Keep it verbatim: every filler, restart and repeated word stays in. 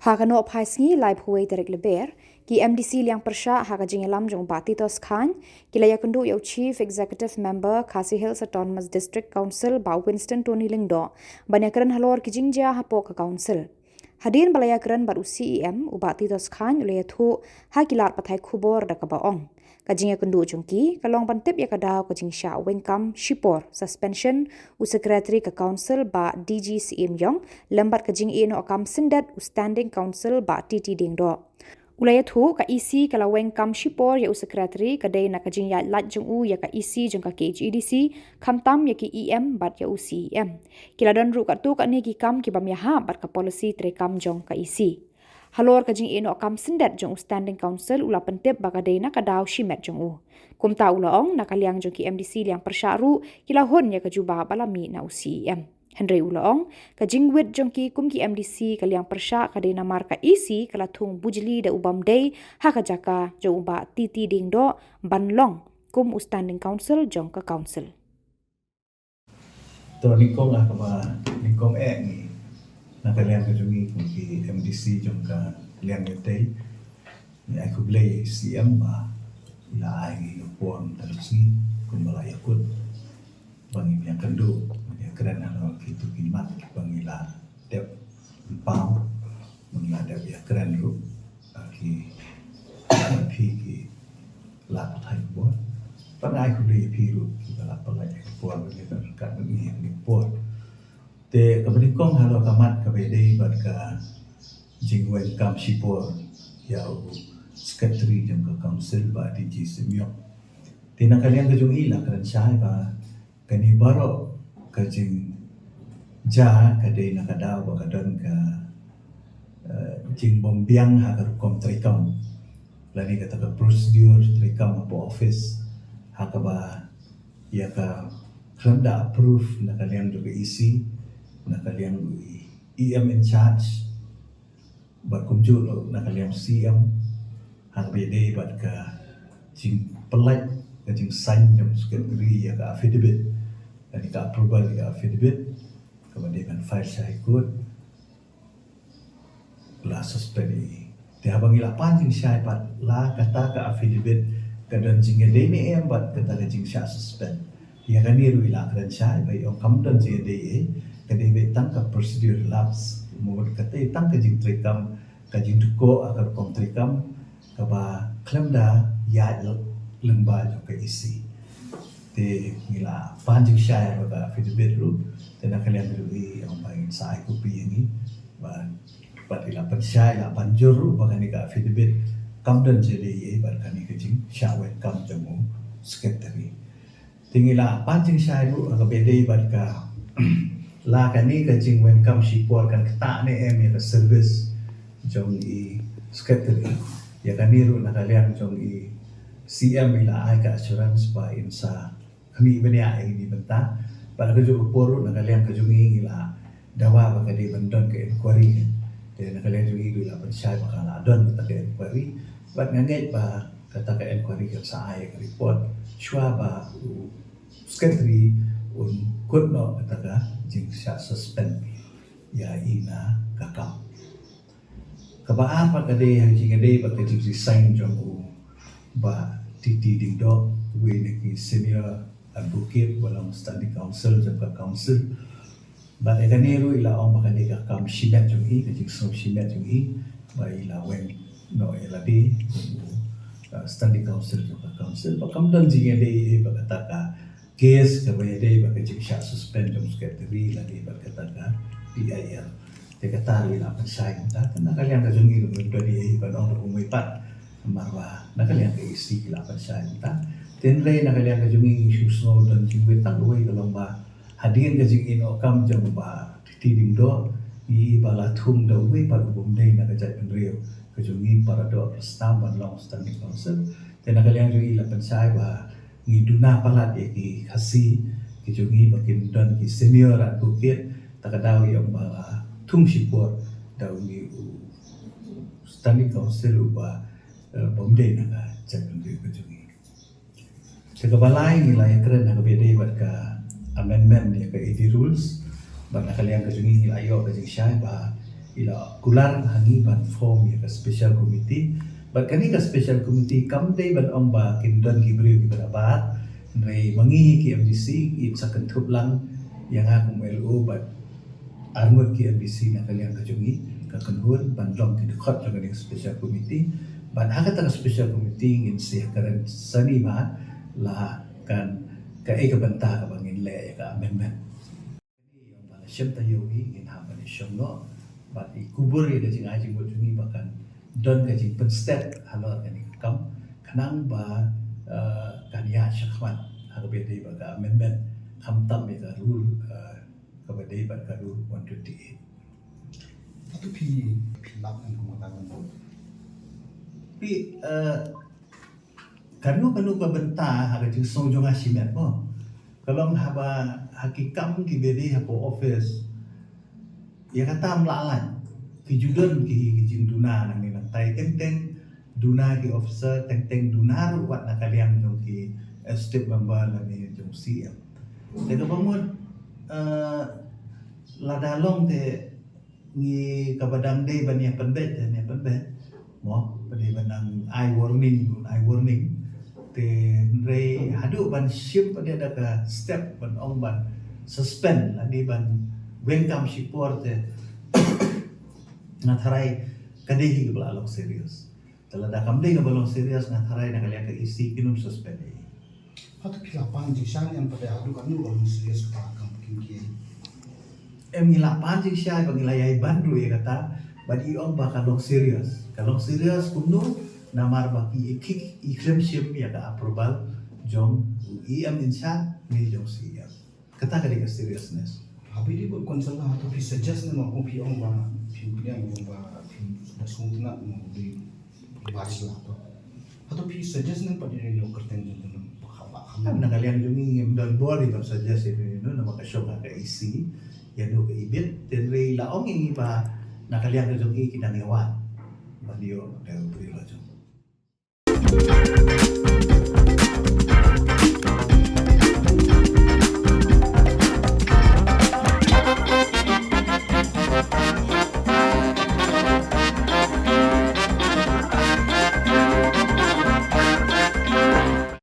Ha ka nohphai sngi laiphew wei tarik Lber, ki M D C liang pyrshah ha ka jingïalam jong u Bah Titos Chyne, ki la ïakynduh ïa u Chief Executive Member Khasi Hills Autonomous District Council Bah Winston Tony Lyngdoh ban ïakren halor ki jingjia hapoh ka Council. Hadien ba la ïakren bad u C E M, u Bah Titos Chyne u la ïathuh ha ki lad pathai khubor da kaba ong ka jingïakynduh jong ki ka long ban tip ïa ka daw ka jingshah weng kam shipor, suspension, u Secretary ka Council Bah D G Syiem Iong, lem bad ka jingïehnoh kam syndet u Standing Council Bah T T Diengdoh. U la ïathuh ka E C ka la weng kam shipor ïa u Secretary ka dei na ka jingïaid lait jong u ïa ka E C jong ka K H A D C, khamtam ïa ki E M bad ïa u C E M. Ki la don ruh katto katne ki kam ki bym ïahap bad ka policy treikam jong ka E C. Halor ka jingïehnoh kam syndet jong u Standing Council u la pyntip ba ka dei na ka daw shimet jong u. Kumta u la ong na ka liang jong ki M D C liang pyrshah ruh ki la hun ïa ka jubab ba la mih na u C E M. Hynrei u la ong ka jingwit jong ki kum ki M D C ka liang pyrshah ka dei namar ka E C ka la thung bujli da u bym dei ha ka jaka jong u Bah T T Diengdoh ban long kum u Standing Council jong ka Council. To nyngkong ah kaba nyngkong eh ngi na ka liang ka jong ngi kum ki M D C jong ka liang ïa tei. Ngi ai khublei ïa i C M ba i la ai ngi ka por mynta ka sngi kumba la ïakut ba ngin ïakynduh, ngin ïakren halor kito ki mat ba ngi la dep paw, ba ngi la dep ïakren ruh ha ki, ha phi ki lad pathai khubor. Bad nga ai khublei ïa phi ruh kiba la pynlait ïa ka por ba ngin ïakren kat ba ngi ïa ka por. Te kaba nyngkong halor ka mat kaba ïadei bad ka jingweng kam shipor ïa u Secretary jong ka Council Bah D G Syiem Iong. Te na ka liang ka jong i la kren shai ba kane baroh ka jingjia ka dei na ka daw ba ka don ka, eh, jingbymbiang ha ka rukom treikam lane kata ka procedure treikam hapoh office ha kaba ïa ka khlem da approve na ka liang jong ka E C, na ka liang E M in charge, bad kumjuh ruh na ka liang C M, ha kaba ïadei bad ka jingpynlait ka jingsain jong u Secretary ïa ka affidavit, lane ka approval ïa ka affidavit kaba dei ban file sha High Court, la suspend ïa i. Te haba ngi la pan jingshai pat la kata ka affidavit ka don jingïadei ne em bad kata ka jingshah suspend. Ïa kane ruh i la kren shai ba i ong kam don jingïadei ei, ka dei beit tang ka procedure lapse, mut kata tang ka jingtreikam, ka jingdukok ha ka rukom treikam kaba khlem da ïaid lyngba jong ka E C. Te ngi la pan jingshai ha ka affidavit ruh, te na ka liang ruh i ong ba ngin sa ai copy ïa ngi. Bad, bad i la pynshai, i la pan jur ruh ba kane ka affidavit kam don jingïadei ei bad kane ka jingshah weng kam jong u Secretary. Te ngi la pan jingshai ruh ha kaba ïadei bad ka la kane ka jingweng kam shipor kan ktah ne em ïa ka service jong i Secretary. Ïa kane ruh na ka liang jong i C M i la ai ka assurance ba in sa khmih bniah ïa kine bynta. Bad ha kajuh ka por ruh na ka liang ka jong i ngi la dawa ba ka dei ban don ka inquiry. Te na ka liang jong i ruh i la pynshai ba ka la don kata ka inquiry. Bad nga ngeit ba kata ka inquiry kan sa ai ka report shuwa ba u Secretary un kut noh kata ka jingshah suspend ïa i na ka kam. Kaba ar pat ka dei ha ka jingïadei bad ka jingresign jong u Bah T T Diengdoh, uwei na ki senior advocate ba long standing counsel jong ka Council. Bad ïa kane ruh i la ong ba ka dei ka kam shimet jong i, ka jingsngew shimet jong i ba i la weng noh ïa lade kum u, uh, standing counsel jong ka Council. Ba kam don jingïadei ei bad kata ka case kaba ïadei bad ka jingshah suspend jong u Secretary lane bad kata ka P I L. Te kata ruh i la pynshai mynta, te na ka liang ka jong ngi ruh ngim don ei ei ban ong ruh kumwei pat. Namar ba na ka liang ka E C ki la pynshai mynta. Te hynrei na ka liang ka jong ngi ngi shu sngew don jingwit tang uwei ka long ba hadien ka jingïehnoh kam jong u Bah T T Diengdoh, ngi i ba la thung da uwei pat u bym dei na ka jaitbynriew ka jong ngi, paradoh ka stam ban long standing counsel. Te na ka liang jong ngi la pynshai ba ngi duna palat ïa ki Khasi ki jong ngi ba kin don ki senior advocate, ta ka daw ïa u ba la thung shipor da u ngi u standing counsel uba, eh, bym dei na ka jaitbynriew ka jong ngi. Te kaba lai ngi la ïakren ha kaba ïadei bad ka amendment ïa ka A D rules. Bad na ka liang ka jong ngi ngi la ïoh ka jingshai ba I la kular ha ngi ban form ïa ka special committee. Bad kane ka special committee kam dei ban ong ba kin don ki briew kiba da bat. Hynrei ma ngi hi ki M D C ngin sa kynthup lang ïa nga kum L O bad arngut ki M D C na ka liang ka jong ngi, ka kynhun ban long ki dkhot jong kane ka special committee. Bad ha kata ka special committee ngin sa ïakren sani ba la kan kaei ka bynta kaba ngin leh ïa ka amendment. Ba la shem taïew hi ngin hap ban ïashong noh. Bad i kubur ïa ka jingai jingmut jong ngi ba kan don ka jingpynstet halor kane ka kam khnang ba, eh, kan ïaid shakhmat ha kaba dei bad ka amendment, khamtam ïa ka rule, eh, kaba dei bad ka rule one twenty-eight. Hato phi, phi lap ïa ka bynta kane? Phi, eh, kano kano ka bynta ha ka jingsngew jong nga shimet mo. Ka long haba ha ki kam kiba dei hapoh office, ïa kata ym lah lait. Ki ju don ki, ki jingduna nangne nangtai, teng teng duna ki officer, teng teng duna ruh wat na ka liang jong ki executive member lane jong C M. Te kaba mut, eh, lada long te ngi kaba dang dei ban ïa pynbeit, ïa pynbeit mo, ba dei ban nang ai warning, ai warning. Te hynrei haduh ban shim pat ïa da ka step ban ong ban suspend lane ban weng kam shipor te nga tharai ka dei hi kaba la long serious. Te lada kam dei kaba long serious nga tharai na ka liang ka E C kin ym suspend ïa i. Hato phi la pan jingshisha ne em pat de haduh katno ka long serious kata ka kam pynkhih? Em, ngi la pan jingshisha ba ngi la ïai ban ruh ïa kata, bad i ong ba ka long serious. Ka long serious kumno? Namar ba ki, ki, i khlem shim ïa ka approval jong u E M in charge ne jong C M. Kata ka dei ka seriousness. Haba i dei ba council, hato phi suggest ne em, ko phi ong ba phi pdiang, ong ba phi da sngewtynnat mo, dei ba ri la to. Hato phi suggest ne em pat ïa u kyrteng jong u, ba kham, ba kham? Na ka liang jong ngi ngim don bor ïa ban suggest ïa u, namar ka shong ha ka E C ïa u ka ibit. Te hynrei la ong ïa ngi ba na ka liang ka jong ngi ki dang ïa wan ban ïoh da u briew la jong.